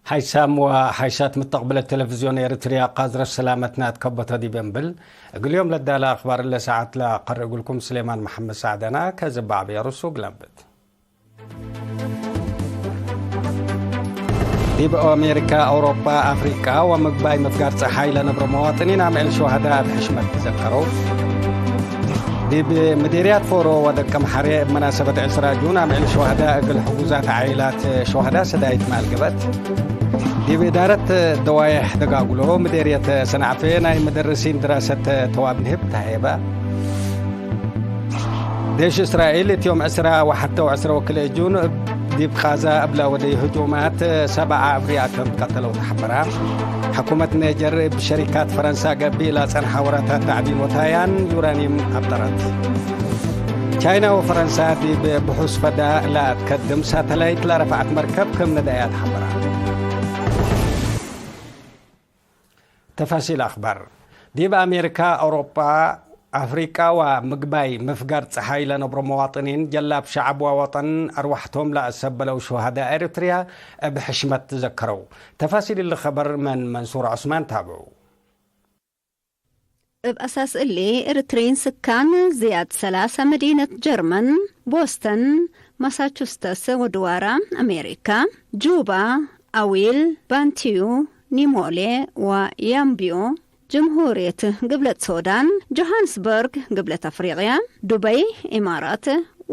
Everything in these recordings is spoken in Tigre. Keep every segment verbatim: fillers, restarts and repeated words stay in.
ሓይሳም ወሓይሳት ምተቅብለት ቴሌቪዝዮን ኤሪትርያ፣ ቃዝረት ሰላመትና ትከበቶ ዲብ እንብል፣ እግል ዮም ለዳለ አክባር እለ ሰዓት ለአቀርእ እግልኩም ስሌማን መሐመድ ሳዕደና። ከዝብ አብየ ርሱ ግለንብት። ዲብ አሜሪካ፣ አውሮፓ፣ አፍሪቃ ወምግባይ ምፍጋር ጸሓይ ለነብሮ መዋጥኒን አምዕል ሹሀዳ እብ ሕሽመት ትዘከረው። ዲብ ምዴርያት ፎሮ ወደቀምሐሬ እብ መናሰበት ዕስራ ጁን አምዕል ሹሀዳ እግል ሕጉዛት ዓኢላት ሹሀዳ ሰዳይት መአልገበት። ዲብ እዳረት ደዋየሕ ደጋጉሎ ምዴርየት ሰንዓፌ ናይ መደርሲን ድራሰት ተዋብ ንህብ ተሀየበ። ዴሽ እስራኤል እት ዮም ዕስራ ወሐቴ ወዕስራ ወክልኤ ጁን ዲብ ቃዛ እብለ ወደዩ ህጁማት ሰብዓ አብርያ ከም ቀተለው ተሐበራ። ሕኩመት ኔጀር እብ ሸሪካት ፈረንሳ ገብእ ለጸንሐ ወራታት ተዕዲን ወታያን ዩራኒየም አብጠረት። ቻይና ወፈረንሳ ዲብ ብሑስ ፈዳ ለአትከድም ሳተላይት ለረፍዐት መርከብ ክም ነዳያት ሐበራ። ተፋሲል አክባር። ዲብ አሜሪካ፣ አውሮጳ፣ አፍሪቃ ወምግባይ ምፍጋር ጸሓይ ለነብሮ መዋጥኒን ጀላብ ሸዐብ ወወጠን አርዋሕቶም ለአሰበለው ሹሀዳ ኤሪትርያ እብ ሕሽመት ትዘከረው። ተፋሲል እሊ ኸበር ምን መንሱር ዑስማን ታብዑ። እብ አሳስ እሊ፣ ኤሪትሪን ስካን ዝያድ ሰላሰ መዲነት ጀርመን፣ ቦስተን፣ ማሳቹስተስ ወድዋራ አሜሪካ፣ ጁባ፣ አዊል፣ ባንቲዩ፣ ኒሞሌ ወያምቢዮ፣ ጅምሁርየት ግብለት ሶዳን፣ ጆሃንስበርግ ግብለት አፍሪቅያ፣ ዱበይ ኢማራት፣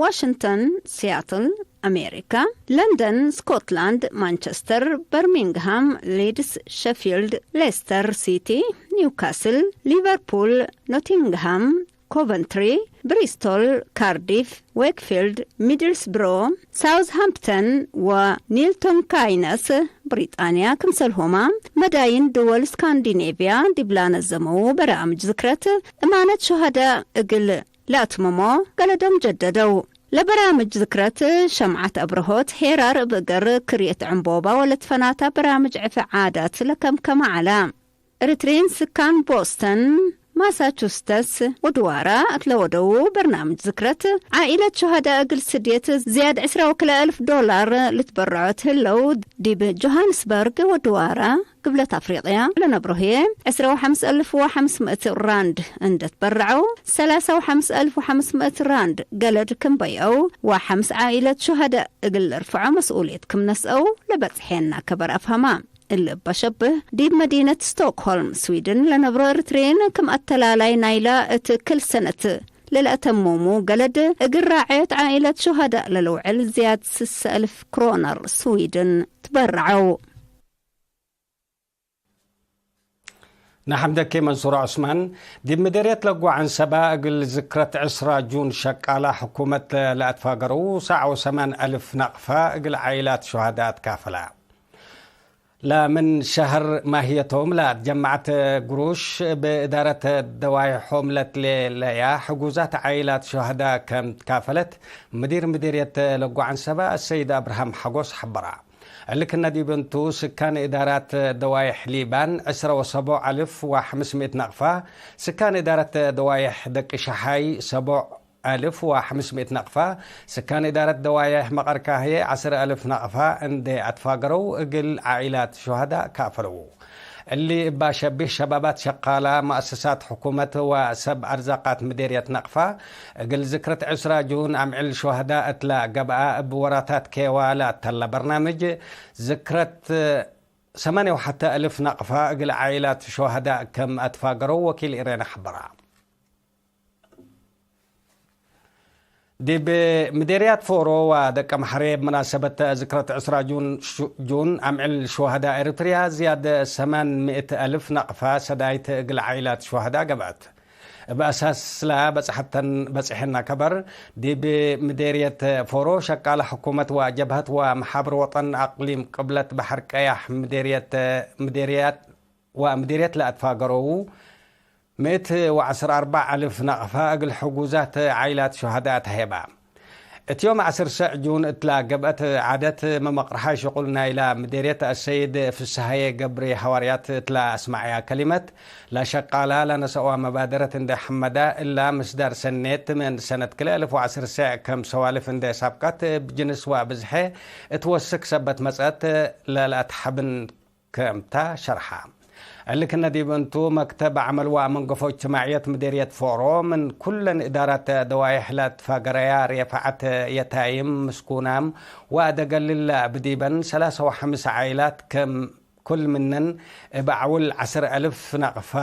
ዋሽንግተን፣ ሲያትል አሜሪካ፣ ለንደን፣ ስኮትላንድ፣ ማንቸስተር፣ በርሚንግሃም፣ ሊድስ፣ ሸፊልድ፣ ሌስተር ሲቲ፣ ኒውካስል፣ ሊቨርፑል፣ ኖቲንግሃም፣ ኮቨንትሪ፣ ብሪስቶል፣ ካርዲፍ፣ ዌክፊልድ፣ ሚድልስብሮ፣ ሳውዝሃምፕተን ወኒልቶን ካይነስ፣ ብሪጣንያ፣ ክምሰልሆማ መዳይን ድወል ስካንዲኔቭያ ዲብላ ነዘመው በረአምጅ ዝክረት እማነት ሹሀዳ እግል ለአትምሞ ገለዶም ጀደደው። ለበራምጅ ዝክረት ሸምዓት አብርሆት፣ ሄራር እብ እገር፣ ክርየት ዕንቦባ ወለትፈናታ በራምጅ ዕፌ ዓዳት ለከምከመ ዐለ። ኤሪትሪን ስካን ቦስተን፣ ማሳቹስተስ ወድዋራ እት ለወደዉ በርናምጅ ዝክረት፣ ዓኢለት ሹሀዳ እግል ስድየት ዝያድ ዕስራ ወክልኤ አልፍ ዶላር ልትበረዖት ህለው፣ ዲብ ጆሃንስበርግ ወድዋራ ግብለት አፍሪቅያ ለነብሮ ህዬ፣ ዕስራ ወሐምስ አልፍ ወሐምስ ምእት ራንድ እንደ ትበረዐው፣ ሰላሳ ወሐምስ አልፍ ወሐምስ ምእት ራንድ ገለድ ክም በይዐው፣ ወሐምስ ዓኢለት ሹሀደ እግል ለርፍዖ መስኡልየት ክም ነስአው ለበጽሔና ከበር አፍሀማ። እሊ እበ ሸብህ፣ ዲብ መዲነት ስቶክሆልም ስዊድን ለነብሮ ኤሪትርዪን ክም አተላላይ ናይላ እት ክል ሰነት ለለአተምሙ ገለድ እግል ራዐየት ዓኢለት ሹሀዳእ ለልውዕል ዝያድ ስሰ አልፍ ክሮነር ስዊድን ትበረዐው። ነሐምደኬ መንሱር ዑስማን። ዲብ ምዴርየት ለጎ ዐንሰበ እግል ዝክረት ዕስራ ጁን ሸቃላ ሕኩመት ለአትፋገረው ሳዕ ወሰማን አልፍ ናቅፋ እግል ዓኢላት ሹሀዳእ አትካፈላ። ለምን ሸህር ማህየቶም ለአትጀመዐት ግሩሽ እብ እዳረት ደዋይሖም ለትሌለያ ሕጉዛት ዓኢላት ሹሀዳእ ከም ትካፈለት ምዲር ምዴርየት ለጎ ዐንሰበ አሰይድ አብርሃም ሐጎስ ሐበራ። እሊ ክነ ዲብ እንቱ፣ ስካን እዳራት ደዋይሕ ሊባን ዕስረ ወሰቦዕ አልፍ ወሐምስ ምእት ነቅፋ፣ ስካን እዳረት ደዋይሕ ደቂ ሸሓይ ሰቦዕ አልፍ ወሐምስ ምእት ነቅፋ፣ ስካን እዳረት ደዋይሕ መቀርካህየ ዐስር አልፍ ነቅፋ እንዴ አትፋገረው፣ እግል ዓኢላት ሹሀዳእ ካፈለው። እሊ እባ ሸቢህ ሸባባት ሸቃላ መአሰሳት ሕኩመት ወሰብ አርዛቃት ምዴርየት ነቅፋ፣ እግል ዝክረት ዕስራ ጁን አምዕል ሹሀዳእ እትለ ገብአ እብ ወራታት ኬዋ ለአተለ በርናምጅ ዝክረት ሰማንየ ወሐተ አልፍ ነቅፋ እግል ዓኢላት ሹሀዳእ ከም አትፋገረው ወኪል ኢሬና ሐበራ። ዲብ ምዴርያት ፎሮ ወደቀምሐሬ እብ መናሰበት ዝክረት ዕስራ ጁን፣ ሹ-፣ ጁን አምዕል ሹሀዳእ ኤሪትርያ ዝያድ ሰማን ምእት አልፍ ነቅፋ ሰዳይት እግል ዓኢላት ሹሀዳእ ገብአት። እብ አሳስላ በጽሐተን በጽሐና ከበር፣ ዲብ ምዴርየት ፎሮ ሸቃለ ሕኩመት ወጀብሀት ወመሓብር ወጠን አቅሊም ቅብለት በሐር ቀያሕ ምዴርየት፣ ምዴርያት ወምዴርየት ለአትፋገረዉ ምእት ወዐስር አርበዕ አልፍ ነቅፋ እግል ሕጉዛት ዓኢላት ሹሀዳእ ተሄባ። እት ዮም ዐስር ሰዕ ጁን እትላ ገብአት ዓደት መመቅርሓይ ሽቁል ናይላ ምዴርየት አሰይድ ፍስሃዬ ገብሬ ሐዋርያት እትላ አስመዐያ ከሊመት፣ ለሸቃላ ለነሰአዋ መባደረት እንዴ ሐመዳ፣ እላ ምስዳር ሰኔት ምን ሰነት ክልኤ አልፍ ወዐስር ሰዕ ከም ሰዋልፍ እንዴ ሳብቀት እብ ጅንስ ወብዝሐ እት ወስክ ሰበት መጽአት ለለአትሐብን ክምታ ሸርሐ። እሊ ክነ ዲብ እንቱ፣ መክተብ ዐመል ወመንገፎ እጅትማዕየት ምዴርየት ፎሮ፣ ምን ኩለን እዳራት ደዋይሕ ለትፋገረያ ሬፈዐት የታይም፣ ምስኩናም ወአደገልል ለብዲበን ሰላሳ ወሐምስ ዓኢላት ከም ኩል ምነን እብ ዐውል ዐስር አልፍ ነቅፋ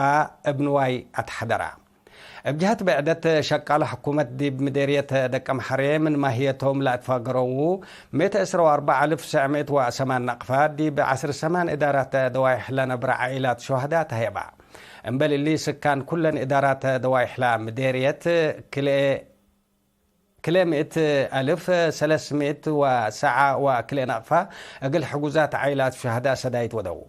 እብ ንዋይ አትሐደራ። እብ ጀሀት ብዕደት፣ ሸቃለ ሕኩመት ዲብ ምዴርየት ደቀምሐሬ ምን ማህየቶም ለአትፋገረዉ፣ ምእት ዕስራ ወአርበዕ አልፍ ሰዕ ምእት ወሰማን ነቅፋ ዲብ ዐስር ሰማን እዳራት ደዋይሕ ለነብረ ዓኢላት ሹሀዳ ተህየባ። እምበል እሊ፣ ስካን ኩለን እዳራት ደዋይሕ ለምዴርየት ክልኤ ክልኤ ምእት አልፍ ሰለስ ምእት ወሰዓ ወክልኤ ነቅፋ እግል ሕጉዛት ዓኢላት ሹሀዳ ሰዳይት ወደው።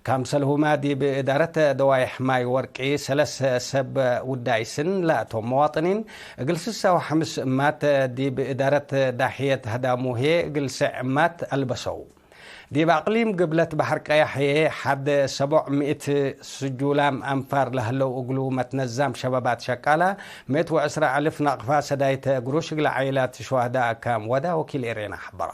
ካምሰልሁመ ዲብ እዳረት ደዋይሕ ማይ ወርቂ ሰለስ ሰብ ውዳይ ስን ለአቶም መዋጥኒን እግል ስሳ ወሐምስ እማት፣ ዲብ እዳረት ዳሕየት ሀዳሙ ህዬ እግል ሰዕ እማት አልበሰው። ዲብ አቅሊም ግብለት በሐር ቀያሕ ህዬ ሐድ ሰቦዕ ምእት ስጁላም አንፋር ለህለው እግሉ መትነዛም ሸበባት ሸቃላ ምእት ወዕስራ አልፍ ናቅፋ ሰዳይት ግሩሽ እግለ ዓኢላት ሹሀዳ ከም ወዳ ወኪል ኤሬና ሐበራ።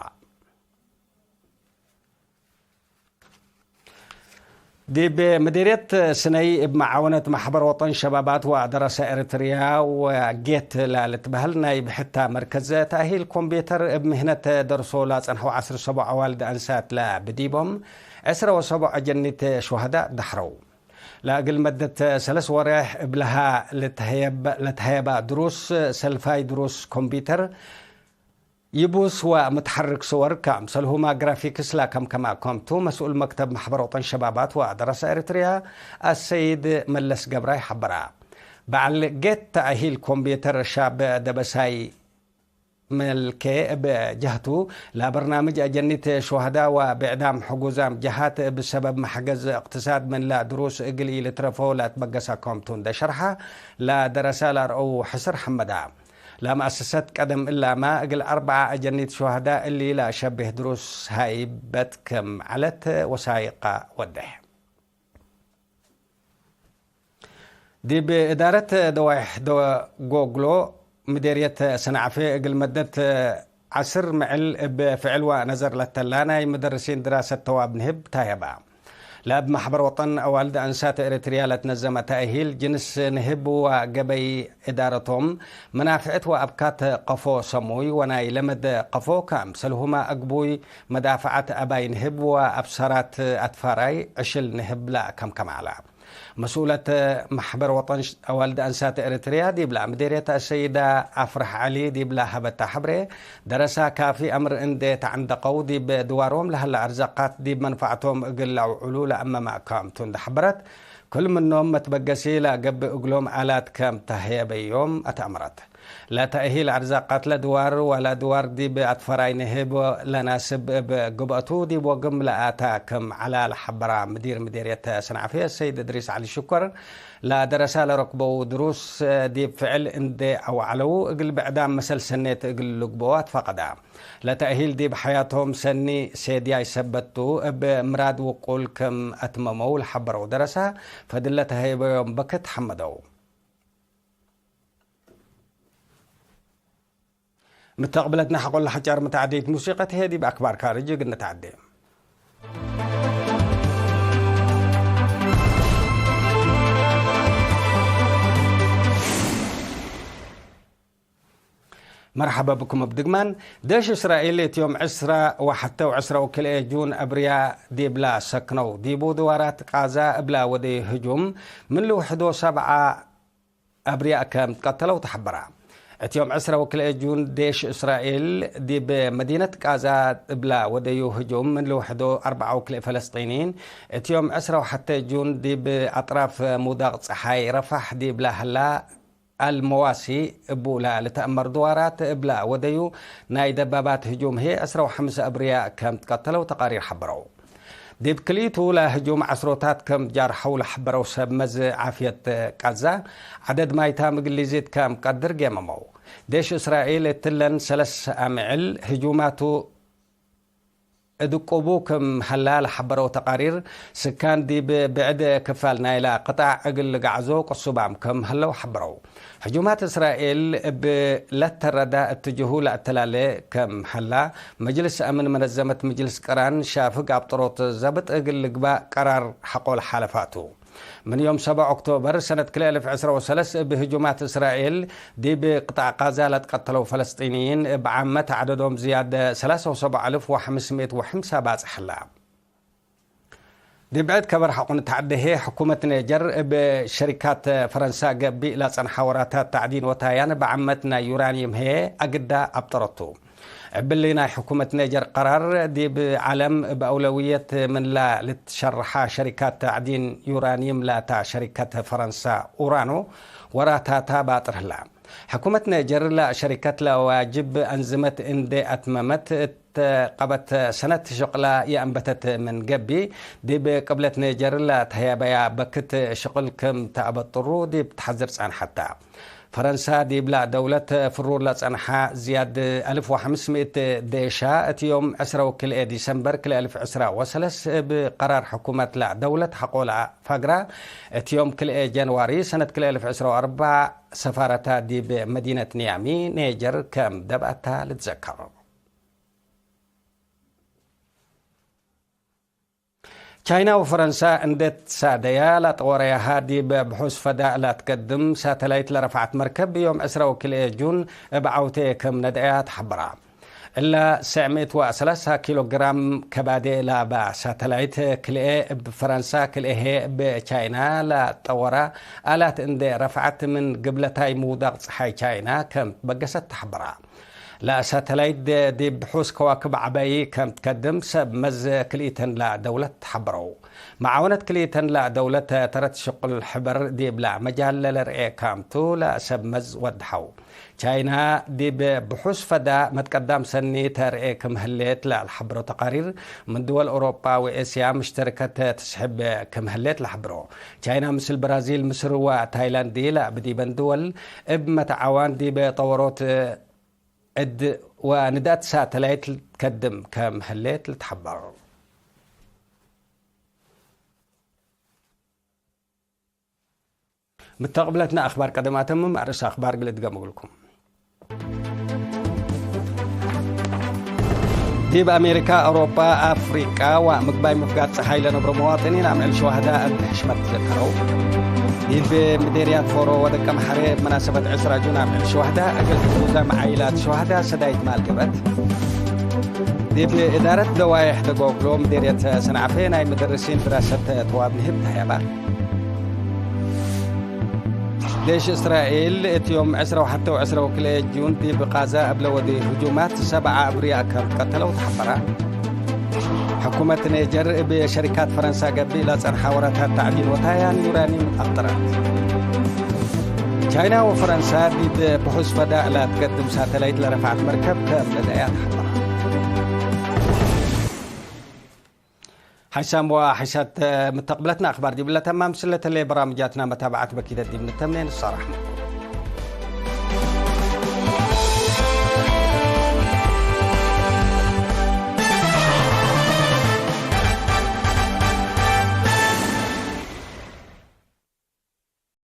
ዲብ ምዲርየት ስነይ እብ መዓወነት መሕበር ወጠን ሸባባት ወደረሰ ኤረትርያ ወጌት ለልትበህል ናይ ብሕታ መርከዝ ተእሂል ኮምፒተር እብ ምህነት ደርሶ ለጸንሐው ዐስር ሰቦዕ አዋልድ አንሳት ለብዲቦም ዕስረ ወሰቦዕ አጀኒት ሹሀዳ ደሕረው። ለእግል መደት ሰለስ ወሬሕ እብለሃ ለተሀየበ ድሩስ ሰልፋይ ድሩስ ኮምፒተር ይቡስ ወምትሐርክ ስወር ካምሰልሁማ ግራፊክስ ለከምከመ ከምቱ መስኡል መክተብ መሕበር ወጠን ሸባባት ወደረሰ ኤረትርያ አሰይድ መለስ ገብራይ ሐበረ። በዐል ጌት ተእሂል ኮምፒተር ሻብ ደበሳይ መልኬ እብ ጀህቱ፣ ለበርናምጅ አጀኒት ሹሀዳ ወብዕዳም ሕጉዛም ጀሃት እብ ሰበብ መሕገዝ እቅትሳድ ምንለ ድሩስ እግል ኢልትረፎ ለትበገሰ ከምቱ እንደ ሸርሐ፣ ለደረሰ ለአርአው ሕስር ሐመዳ። ለመአሰሰት ቀደም እላመ እግል አርበዓ አጀኒት ሹሀዳ እሊ ለአሸቤህ ድሩስ ሃይበት ክም ዐለት ወሳይቀ ወዴሕ። ዲብ እዳረት ደዋይሕ ደጎግሎ ምዴርየት ሰንዓፌ እግል መደት ዐስር ምዕል እብ ፍዕል ወነዘር ለተላ ናይ መደርሲን ድራሰት ተዋብ ንህብ ታየባ። ለእብ መሕበር ወጠን አዋልድ አንሳት ኤረትርያ ለትነዘመ ተእሂል ጅንስ ንህብ ወገበይ እዳረቶም መናፍዕት ወአብካት ቀፎ ሰሙይ ወናይ ለመድ ቀፎ ከአምሰልሁመ አግቡይ መዳፍዐት አባይ ንህብ ወአብሰራት አትፋራይ ዕሽል ንህብ ለአከምከም ዐለ። መስኡለት መሕበር ወጠን አዋልድ አንሳት ኤረትርያ ዲብላ ምዴርየት አሰይዳ አፍረሕ ዐሊ ዲብላ ሀበታ ሐብሬ፣ ደረሳ ካፊ አምር እንዴ ተዐንደቀው፣ ዲብ ድዋሮም ለሀለ አርዛቃት ዲብ መንፈዐቶም እግል ለአውዕሉ ለአመመ ክምቱ እንዴ ሐበረት፣ ክል ምኖም መትበገሲ ለገብእ እግሎም አላት ከም ተህየበዮም አትአምረት። ለተእሂል አርዛቃት ለድዋር ወለድዋር ዲብ አትፈራይ ንህብ ለናስብ እብ ግብአቱ ዲብ ወግም ለአታ ክም ዐላ ለሐበራ ምዲር ምዴርየት ሰንዓፌ ሰይድ እድሪስ ዐሊ ሽኮር፣ ለደረሳ ለረክበው ድሩስ ዲብ ፍዕል እንዴ አውዐለው እግል ብዕዳም መሰል ሰኔት እግል ልግበኦ አትፋቀዳ። ለተእሂል ዲብ ሐያቶም ሰኒ ሴድያይ ሰበት ቱ፣ እብ ምራድ ውቁል ክም አትመመው ለሐበረው ደረሳ፣ ፈድል ለተሀይበዮም በክት ሐመደው። ምተቅብለትና ሐቆለ ሐጫር መተዓደይት ሙሲቀት ህዬ ዲብ አክባር ካርጅ እግል ነተዓዴ። መርሐበ ብኩም እብ ድግማን። ዴሽ እስራኤል እት ዮም ዕስራ ወሐተ ወዕስራ ወክልኤ ጁን አብርያ ዲብላ ሰክነው ዲቡ ድዋራት ቃዛ እብላ ወደዩ ህጁም ምን ልውሕዶ ሰብዓ አብርያ ከም ትቀተለው ተሐበራ። እት ዮም ዕስራ ወክልኤ ጁን ዴሽ እስራኤል ዲብ መዲነት ቃዛ እብላ ወደዩ ህጁም ምን ልውሕዶ አርበዓ ወክልኤ ፈለስጢኒን፣ እት ዮም ዕስራ ወሐተ ጁን ዲብ አጥራፍ ሙዳቅ ጸሓይ ረፋሕ ዲብላ ህላ አልመዋሲ እቡ ለልትአመር ድዋራት እብላ ወደዩ ናይ ደባባት ህጁም ህዬ ዕስራ ወሐምሰ አብርያ ከም ትቀተለው ተቃሪር ሐበረው። ዲብ ክልኢቱ ለህጁም ዐስሮታት ከም ጃርሐው ለሐበረው ሰብ መዝ ዓፍየት ቃዛ፣ ዐደድ ማይታም እግል ሊዚድ ከም ቀድር ጌመመው። ዴሽ እስራኤል እትለን ሰለስ አምዕል ህጁማቱ እድቁቡ ክም ሀላ ለሐበረው ተቃሪር፣ ስካን ዲብ ብዕድ ክፋል ናይላ ቅጣዕ እግል ልገዓዞ ቅሱባም ክም ሀለው ሐበረው። ህጁማት እስራኤል እብ ለተረዳ እትጅሁ ለአተላሌ ክም ሀላ፣ መጅልስ አምን መነዘመት ምጅልስ ቅራን ሻፍግ አብጠሮት ዘብጥ እግል ልግባእ ቀራር ሐቆ ለሓለፋቱ። ምን ዮም ሰብዕ ኦክቶበር ሰነት ክልኤ አልፍ ዕስራ ወሰለስ እብ ህጁማት እስራኤል ዲብ ቅጣዕ ቃዛ ለትቀተለው ፈለስጢንይን እብ ዓመት ዐደዶም ዝያድ ሰላሳ ወሰብዕ አልፍ ወሐምስ ምእት ወሐምሳ ባጽሕ ህላ። ዲብ ብዕድ ከበር ሐቆ ንትሐደሄ፣ ሕኩመት ኔጀር እብ ሸሪካት ፈረንሳ ገብእ ለጸንሐ ወራታት ተዕዲን ወታያን እብ ዓመት ናይ ዩራንየም ህዬ አግዳ አብጠረቱ። እብሊ ናይ ሕኩመት ኔጀር ቀራር፣ ዲብ ዐለም እብ አውለውየት ምንላ ልትሸርሐ ሸሪካት ተዕዲን ዩራንየም ላታ ሸሪከት ፈረንሳ ኡራኖ ወራታታ ባጥር ህላ። ሕኩመት ኔጀር ለሸሪከት ለዋጅብ አንዝመት እንዴ አትመመት እት ቀበት ሰነት ሽቅላ የአንበተት ምን ገብእ፣ ዲብ ቅብለት ኔጀር ለተህያበያ በክት ሽቅል ክም ተአበጥሩ ዲብ ተሐዝር ጸንሐታ። ፈረንሳ ዲብላ ደውለት ፍሩር ለጸንሐ ዝያድ አልፍ ወሐምስ ምእት ዴሻ፣ እት ዮም ዕስራ ወክልኤ ዲሰምበር ክልኤ አልፍ ዕስራ ወሰለስ እብ ቀራር ሕኩመትላ ደውለት ሐቆላ ፋግራ፣ እት ዮም ክልኤ ጀንዋሪ ሰነት ክልኤ አልፍ ዕስራ ወአርበዕ ሰፋረታ ዲብ መዲነት ኒያሚ ኔጀር ከም ደብአታ ልትዘከር። ቻይና ወፈረንሳ እንዴ ትሳደያ ለጠወረያሃ ዲብ ብሑስ ፈዳእ ለትገድም ሳተላይት ለረፍዐት መርከብ ዮም ዕስራ ወክልኤ ጁን እብ ዐውቴ ክም ነድአያ ተሐበራ። እላ ሰዕ ምእት ወሰላሳ ኪሎ ግራም ከባዴ ላባ ሳተላይት ክልኤ እብ ፈረንሳ ክልኤ ህዬ እብ ቻይና ለጠወራ አላት እንዴ ረፍዐት ምን ግብለታይ ምውዳቅ ጸሓይ ቻይና ከም ትበገሰት ተሐበራ። ለሳተላይት ዲብ ብሑስ ከዋክብ ዐበይ ከም ትከድም ሰብ መዝ ክልኢተን ለደውለት ተሐበረው። መዓወነት ክልኢተን ለደውለት ተረት ሽቁል ሕበር ዲብላ መጃል ለለርኤ ካምቱ ለሰብ መዝ ወድሐው። ቻይና ዲብ ብሑስ ፈዳ መትቀዳም ሰኒ ተርኤ ክም ህሌት ለልሐብሮ ተቃሪር፣ ምን ድወል አውሮጳ ወኤስያ ምሽተርከት ትስሕብ ክም ህሌት ለሐብሮ። ቻይና ምስል ብራዚል፣ ምስር ወታይላንድ ለአብ ዲበን ድወል እብ መትዓዋን ዲብ ጠወሮት እድ ወንዳት ሳተላይት ትከድም ከም ህሌት ልትሐበር። ምተቅብለትና አክባር ቀደም አተምም፣ አርእስ አክባር ግል እድገም እግልኩም። ዲብ አሜሪካ፣ አውሮፓ፣ አፍሪቃ ወምግባይ ምፍጋር ጸሓይ ለነብሮ መዋጥኒን አምዕል ሸዋህዳ እብ ሕሽመት ትዘከረው። ዲብ ምዴርያት ፎሮ ወደቀ መሐሬ እብ መናሰበት ዕስራ ጁን አምዕል ሸዋህዳ እግል ሕፉዘ መዓይላት ሸዋህዳ ሰዳይት ማል ገብአት። ዲብ እዳረት ደዋይሕ ደጎብሎ ምዴርየት ሰንዓፌ ናይ መደርሲን ድራሰት ተዋብ ንህብ ተህያባ። ዴሽ እስራኤል እት ዮም ዕስራ ወሐተ ወዕስራ ወክልኤ ጁን ዲብ ቃዛ እብለ ወዲ ህጁማት ሰብዓ አብርያ ከም ትቀተለው ተሐበራ። ሕኩመት ኔጀር እብ ሸሪካት ፈረንሳ ገብእ ለጸንሐ ወራታት ተዕዲን ወታያን ዩራኒም አብጠራት። ቻይና ወፈረንሳ ዲብ ብሑስ ፈዳእ ለትገድም ሳተላይት ለረፍዐት መርከብ ከም ነድአያ ተሐበራ። ሓይሳም ወሓይሳት ምተቅብለትና አክባር ዲብለ ተማም ስለተሌ በራምጃትና መታብዓት በኪደት ዲብ ንተምኔ ንሳራሕመኩም።